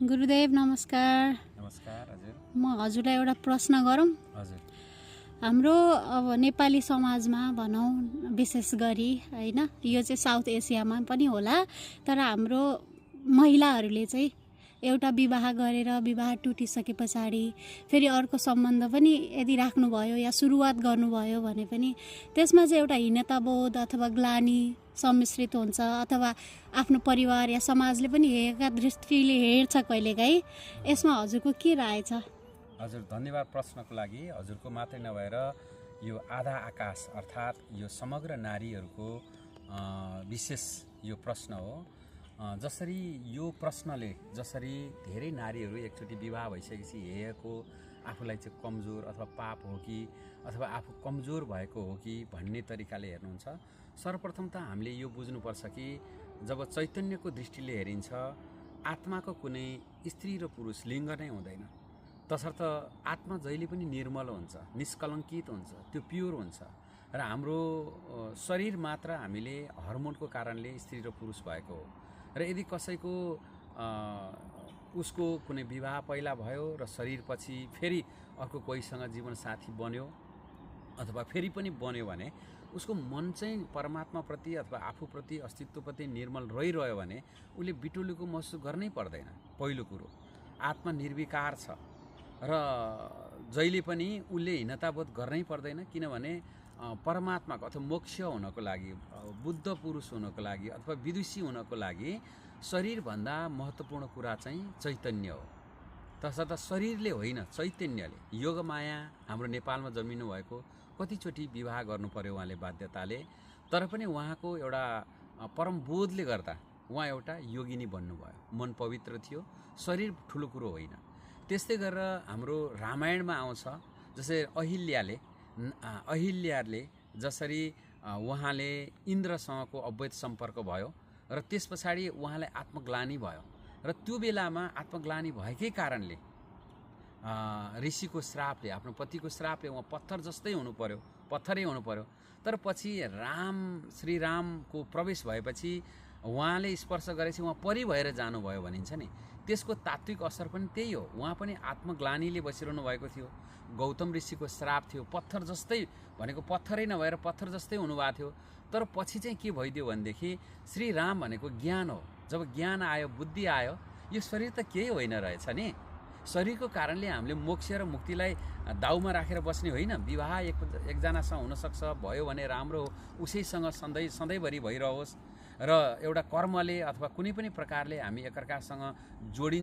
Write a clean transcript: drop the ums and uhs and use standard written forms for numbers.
गुरुदेव नमस्कार। नमस्कार हजुर। म हजुरलाई एउटा प्रश्न गरौँ। हजुर। हाम्रो अब नेपाली समाजमा भनौँ विशेष गरी हैन, यो चाहिँ साउथ एसियामा पनि होला, तर हाम्रो महिलाहरूले चाहिँ एउटा विवाह गरेर विवाह टुटिसके पछाडि फेरि अर्को सम्बन्ध पनि यदि राख्नुभयो या सुरुवात गर्नुभयो भने पनि त्यसमा चाहिँ एउटा हीनताबोध अथवा ग्लानी सम्मिश्रित हुन्छ, अथवा आफ्नो परिवार या समाजले पनि हेरेका दृष्टिले हेर्छ कहिलेकाहीँ। यसमा हजुरको के राय छ? हजुर, धन्यवाद प्रश्नको लागि। हजुरको मात्रै नभएर यो आधा आकाश अर्थात् यो समग्र नारीहरूको विशेष यो प्रश्न हो। जसरी यो प्रश्नले जसरी धेरै नारीहरू एकचोटि विवाह भइसकेपछि हेरेको आफूलाई चाहिँ कमजोर अथवा पाप हो कि अथवा आफू कमजोर भएको हो कि भन्ने तरिकाले हेर्नुहुन्छ। सर्वप्रथम त हामीले यो बुझ्नुपर्छ कि जब चैतन्यको दृष्टिले हेरिन्छ आत्माको कुनै स्त्री र पुरुष लिङ्ग नै हुँदैन। तसर्थ आत्मा जहिले पनि निर्मल हुन्छ, निष्कलङ्कित हुन्छ, त्यो प्योर हुन्छ। र हाम्रो शरीर मात्र हामीले हर्मोनको कारणले स्त्री र पुरुष भएको हो। र यदि कसैको उसको कुनै विवाह पहिला भयो र शरीरपछि फेरि अर्को कोहीसँग जीवनसाथी बन्यो अथवा फेरि पनि बन्यो भने उसको मन चाहिँ परमात्माप्रति अथवा आफूप्रति अस्तित्वप्रति निर्मल रहिरह्यो भने उसले बिटुलीको महसुस गर्नै पर्दैन। पहिलो कुरो आत्मा निर्विकार छ र जहिले पनि उसले हीनताबोध गर्नै पर्दैन, किनभने परमात्माको अथवा मोक्ष हुनको लागि, बुद्ध पुरुष हुनको लागि अथवा विदुषी हुनको लागि शरीरभन्दा महत्त्वपूर्ण कुरा चाहिँ चैतन्य हो। तसर्थ शरीरले होइन, चैतन्यले। योगमाया हाम्रो नेपालमा जन्मिनु भएको कतिचोटि विवाह गर्नु पर्यो उहाँले बाध्यताले, तर पनि उहाँको एउटा परमबोधले गर्दा उहाँ एउटा योगिनी बन्नुभयो। मन पवित्र थियो, शरीर ठुलो कुरो होइन। त्यस्तै गरेर हाम्रो रामायणमा आउँछ जसरी अहिल्याले जसरी उहाँले इन्द्रसँगको अवैध सम्पर्क भयो र त्यस पछाडि उहाँलाई आत्मग्लानी भयो र त्यो बेलामा आत्मग्लानी भएकै कारणले ऋषिको श्रापले, आफ्नो पतिको श्रापले उहाँ पत्थर जस्तै हुनु पर्यो, पत्थरै हुनु पर्यो। तर पछि श्रीरामको प्रवेश भएपछि उहाँले स्पर्श गरेपछि उहाँ परि भएर जानुभयो भनिन्छ नि। त्यसको तात्विक असर पनि त्यही हो। उहाँ पनि आत्मग्लानीले बसिरहनु भएको थियो। गौतम ऋषिको श्राप थियो, पत्थर जस्तै भनेको पत्थरै नभएर पत्थर जस्तै हुनुभएको थियो। तर पछि चाहिँ के भइदियो भनेदेखि श्रीराम भनेको ज्ञान हो। जब ज्ञान आयो, बुद्धि आयो, यो शरीर त केही होइन रहेछ नि। शरीरको कारणले हामीले मोक्ष र मुक्तिलाई दाउमा राखेर बस्ने होइन। विवाह एकजनासँग हुनसक्छ, भयो भने राम्रो हो, उसैसँग सधैँभरि भइरहोस्। र एउटा कर्मले अथवा कुनै पनि प्रकारले हामी एकअर्कासँग जोडिन्छ।